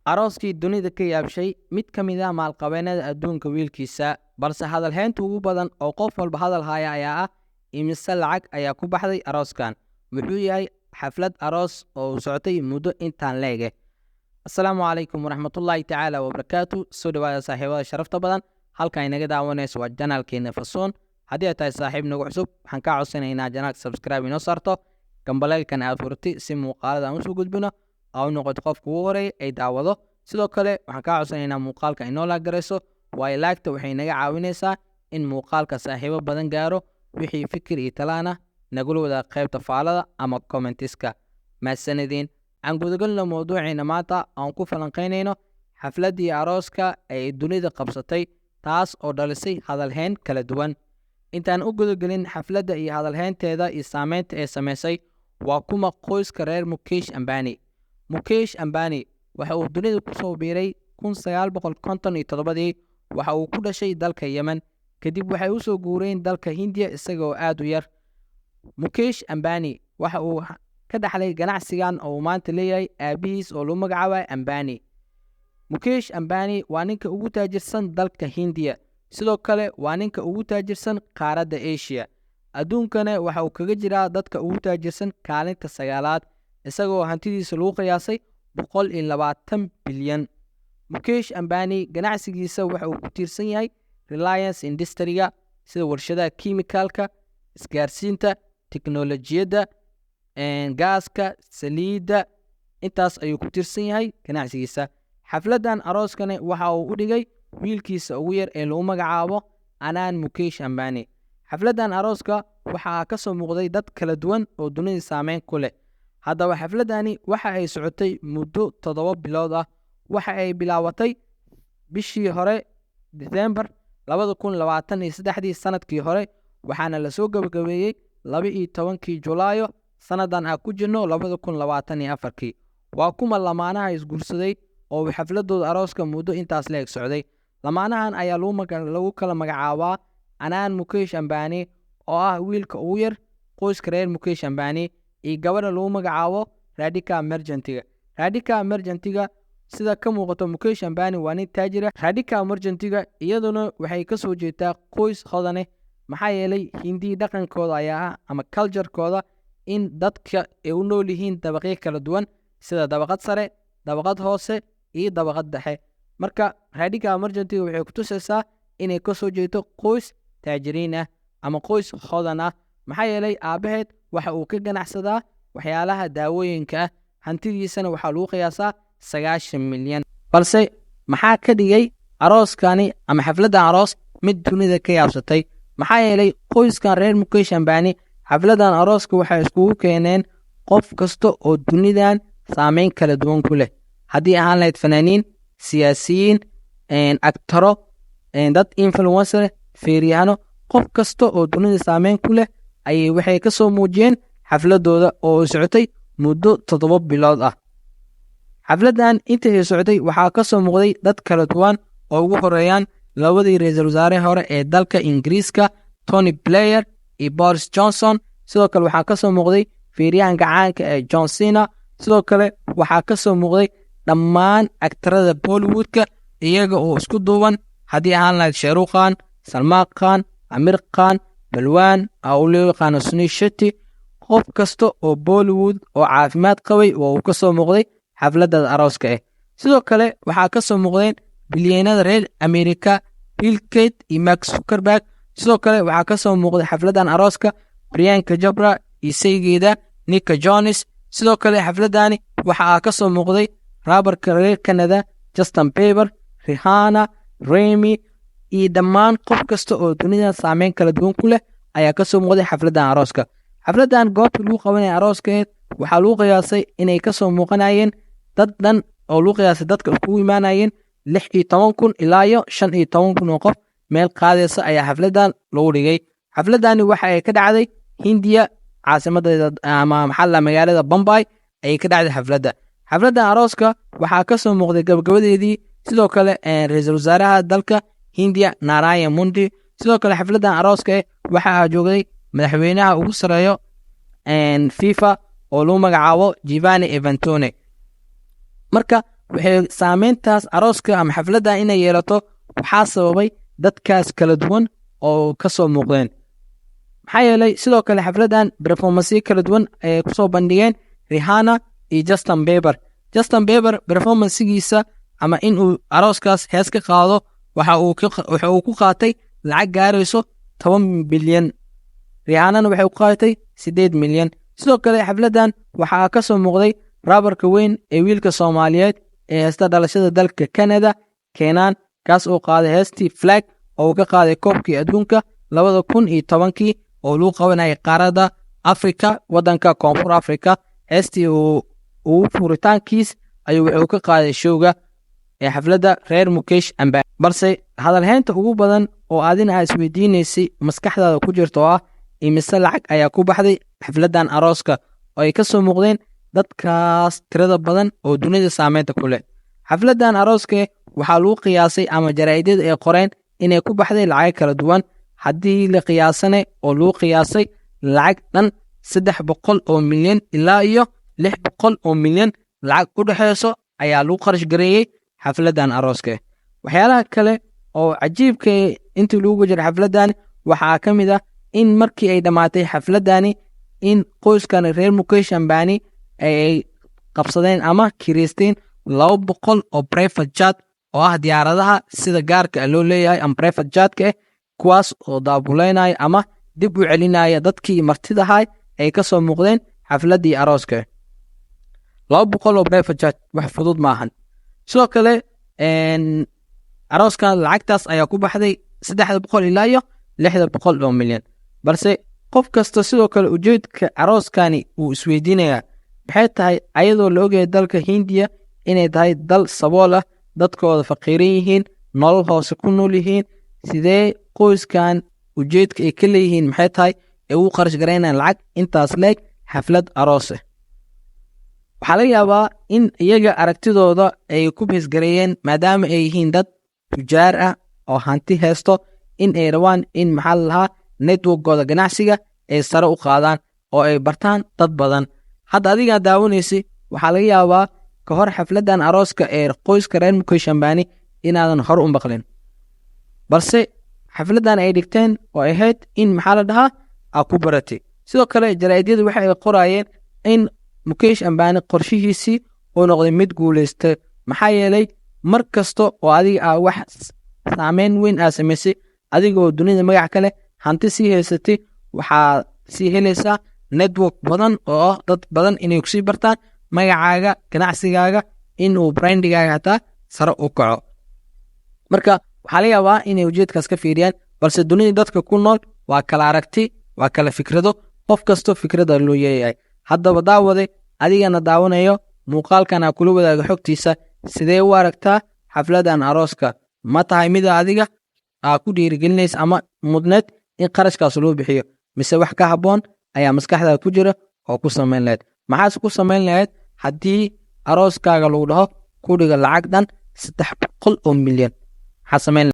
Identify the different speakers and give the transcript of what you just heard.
Speaker 1: Arooskii dunida ka yaabshay mid ka mid ah maalqabeennada adduunka wiilkiisa, balse hadalhaynta ugu badan oo qof walba hadal haya ayaa ah: imise lacag ayaa ku baxday arooskan? Muxuu yahay xaflad aroos oo uu socotay muddo intaan leege? Asalaamu calaykum waraxmatullaahi tacaala wabarakaatu. Soo dhawaada saaxiibada sharafta badan, halka inaga daawanayso waa janaalkeena Fasoon. Haddii ay tahay saaxiib nagu cusub, waxaan kaa codsanaynaa janaalka subscribe inoo saarto, gambaleelkan aad furtay si muuqaalada aan usoo gudbino aa u noqoto qofka ugu horeeya ay daawado. Sidoo kale waxaan kaa codsanaynaa muuqaalka inoo like garayso, waayo like-ta waxay naga caawinaysaa in muuqaalka saaxiibo badan gaaro. Wixii fikir iyo talaana nagula wadaag qaybta faalada ama commentiska. Mahadsanediin. Aan gudagalno mowduuciina maanta aan ku falanqaynayno xafladdii arooska ay dunida qabsatay, taas oo dhalisay hadalhayn kala duwan. Intaan u gudagelin xafladda iyo hadalhaynteeda iyo saameynta ay samaysay, waa kuma qoyska reer Mukesh Ambani? Mukesh Ambani waxa uu dunida kusoo biiray 1957-dii. Waxa uu ku dhashay dalka Yemen, kadib waxay usoo guureen dalka Hindiya isagoo aad u yar. Mukesh Ambani waxa uu ka dhaxlay ganacsigan oo uu maanta leeyahay aabihiis oo lagu magacaabay Ambani. Mukesh Ambani waa ninka ugu taajirsan dalka Hindiya, sidoo kale waa ninka ugu taajirsan qaaradda Asia. Adduunkana waxa uu kaga jiraa dadka ugu taajirsan kaalinta sagaalaad, isagoo hantidiisa lagu qiyaasay 120 bilyan. Mukesh Ambani ganacsigiisa waxa uu ku tiirsan yahay Reliance Industryga, sida warshadaha kimikaalka, isgaarsiinta, teknolojiyadda, gaaska, saliidda. Intaas ayuu ku tiirsan yahay ganacsigiisa. Xafladdan arooskani waxa uu u dhigay wiilkiisa ugu yar ee lagu magacaabo Anand Mukesh Ambani. Xafladdan arooska waxaa ka soo muuqday dad kala duwan oo dunida saameyn ku leh. Haddaba xafladdani waxa ay socotay muddo 7 bilood ah. Waxa ay bilaabatay bishii hore, December 2023-dii, sanadkii hore, waxaana lasoo gabagabeeyey 12-kii Julaayo sanadan aan ku jirno, 2024-kii. Waa kuma lamaanaha isguursaday oo xafladooda arooska muddo intaas la eg socday? Lamaanahan ayaa lagu kala magacaabaa Anand Mukesh Ambani, oo ah wiilka ugu yar qoyska reer Mukesh Ambani, iyo gabadha lagu magacaabo Radhika Merchantga. Radhika Merchantga, sida ka muuqato, Mukesh Ambani waa nin taajira. Radhika Merchantga iyaduna waxay kasoo jeedaa qoys hodane, maxaa yeelay Hindi dhaqankooda ayaa ah ama culturekooda in dadka ay u nool yihiin dabaqyo kala duwan, sida dabaqad sare, dabaqad hoose iyo dabaqad dhexe. Marka Radhika Merchantga waxay kutusaysaa inay kasoo jeedo qoys taajiriin ah ama qoys hodan ah, maxaa yeelay aabaheed waxa uu ka ganacsadaa waxyaalaha daawooyinka ah, hantidiisana waxaa lagu qiyaasaa 90 milyan. Balse maxaa ka dhigay arooskani ama xafladdan aroos mid dunida ka yaabsatay? Maxaa yeelay qoyskan reer Mukesh Ambani xafladdan arooska waxay iskugu keeneen qof kasta oo dunidan saameyn kala duwan ku leh, haddii ahaan lahayd fanaaniin, siyaasiyiin, actoro, dad influencer, feeryahano. Qof kasta oo dunida saameyn ku leh ayay waxay ka soo muujiyeen xafladooda oo socotay muddo 7 bilood ah. Xafladdan intii socotay waxaa ka soo muuqday dad kala duwan oo ugu horeeyaan labadii ra-iisul wasaare hore ee dalka Ingiriiska, Tony Blair iyo Boris Johnson. Sidoo kale waxaa ka soo muuqday feeryahanka caanka ee John Cena. Sidoo kale waxaa ka soo muuqday dhammaan actorada Bollywoodka iyaga oo isku duuban, haddii ahaan lahayd Shah Rukh Khan, Salmaan Khan, Aamir Khan, Balwaan oo loo yaqaano Sunil Shetty. Qof kasta oo Bollywood oo caafimaad qabay oo uu ka soo muuqday xafladda arooska ah. Sidoo kale waxaa ka soo muuqdeen bilyaneerada reer America, Bill Gates iyo Mark Zuckerberg. Sidoo kale waxaa ka soo muuqday xafladdan arooska Priyanka Chopra iyo saygeeda Nick Jonas. Sidoo kale xafladani waxaa ka soo muuqday rapperka reer Canada Justin Bieber, Rihanna, Remy iyo dhammaan qof kasta oo dunida saameyn kala duwan ku leh ayaa kasoo muuqday xafladdan arooska. Xafladdan goobta lagu qabanaya arooskeed waxaa lagu qiyaasay inay kasoo muuqanayeen dad dhan oo lagu qiyaasay dadka iskugu imaanayeen 16,000 ilaa iyo 15,000 oo qof meel qaadaysa ayaa xafladdan lagu dhigay. Xafladani waxa ay ka dhacday Hindiya, caasimadeeda ama maxaa magaalada Bombay ayay ka dhacday xafladda. Xafladdan arooska waxaa kasoo muuqday gabagabadeedii sidoo kale ra-iisul wasaaraha dalka Hindiya, Narendra Modi. Sidoo kale xafladdan arooska waxaa joogay madaxweynaha ugu sareeyo FIFA oo lagu magacaabo Gianni Infantino. Marka Waxay saameyntaas arooska ama xafladda inay yeelato waxaa sababay dadkaas kala duwan oo ka soo muuqdeen. Maxaa yeelay, sidoo kale xafladdan performance kala duwan ayay kusoo bandhigeen Rihanna iyo Justin Bieber. Justin Bieber performancegiisa ama in uu arooskaas hees ka qaado waxa uu ku qaatay lacag gaarayso 10 bilyan. Rihannana waxay ku qaadatay 8 milyan. Sidoo kale xafladdan waxaa ka soo muuqday rapperka weyn ee wiilka Soomaaliyeed ee heesta dhalashada dalka Canada, K'naan, kaas oo qaaday heestii Flag oo uu ka qaaday koobkii adduunka 2010-kii oo lagu qabanayay qaaradda Africa, waddanka Koonfur Africa. Heestii uu furitaankiis ayuu wuxuu ka qaaday showga ee xafladda reer Mukesh Ambani. Balse hadalhaynta ugu badan oo adina aa isweydiinaysay, maskaxdaada ku jirta oo ah, imise lacag ayaa ku baxday xafladdan arooska oo ay ka soo muuqdeen dadkaas tirada badan oo dunida saameynta ku leh? Xafladdan arooska waxaa lagu qiyaasay ama jaraa'idada ay qoreen inay ku baxday lacag kala duwan, haddii la qiyaasane oo lagu qiyaasay lacag dhan 300 oo milyan ilaa iyo 600 oo milyan lacag u dhexeyso ayaa lagu qarash gareeyey xafladdan arooska. Waxyaalaha kale oo cajiibka intii lagu jira xafladdan waxaa ka mid ah in markii ay dhammaatay xafladdani in qoyskan reer Mukesh Ambani ay qabsadeen ama kireysteen 200 oo private jet oo ah diyaaradaha sida gaarka loo leeyahay ama private jetka ah, kuwaas oo daabuleynaya ama dib u celinaya dadkii martidahay ay ka soo muuqdeen xafladdii arooska. 200 oo private jet wax fudud maahan. Sidoo kale arooskan lacagtaas ayaa ku baxday, 300 ilaa iyo 600 oo milyan. Balse qof kasta sidoo kale ujeedka arooskani uu isweydiinayaa maxay tahay, ayadoo la ogyahay dalka Hindiya inay tahay dal sabool ah, dadkooda faqiiran yihiin, nolol hoose ku nool yihiin? Sidee qoyskan ujeedka ay ka leeyihiin maxay tahay ay ugu qarash garaynayaan lacag intaas leeg xaflad aroose? Waxaa laga yaabaa in iyaga aragtidooda ay ku beesgareeyeen, maadaama ay yihiin dad tujaar ah oo hanti haysto, in ay rabaan in, maxaa la lahaa, networkooda ganacsiga ay sare u qaadaan oo ay bartaan dad badan. Hadda adigaa daawanaysay, waxaa laga yaabaa ka hor xafladdan arooska ee qoyska reer Mukesh Ambani inaadan hor u maqlin, balse xafladdan ay dhigteen oo ahayd in, maxaa la dhahaa, aa ku baratay. Sidoo kale jaraa'idyadu waxa ay qoraayeen in Mukesh Ambani qorshihiisii uu noqday mid guuleystay, maxaa yeelay mar kasta oo adiga aa wax saameyn weyn aa samaysay, adigoo dunida magac kale hanti sii haysatay, waxaa sii helaysaa network badan oo ah dad badan inay kusii bartaan magacaaga, ganacsigaaga, inuu brandigaaga hataa sare u kaco. Marka waxaa laga yaabaa inay ujeedkaas ka fiiriyaan. Balse dunida dadka ku nool waa kala aragti, waa kala fikrado, qof kasto fikrada loo yeeyahay. Haddaba daawade, adigana daawanayo muuqaalkan aa kula wadaaga xogtiisa, sidee u aragtaa xafladan arooska? Ma tahay mida adiga aa ku dhiirigelinaysa ama mudneed in qarashkaas loo bixiyo, mise wax ka habboon ayaa maskaxdaada ku jira oo ku samayn lahayd? Maxaase ku samayn lahayd haddii arooskaaga lagu dhaho ku dhiga lacag dhan 300 oo milyan? Maxaa samayn?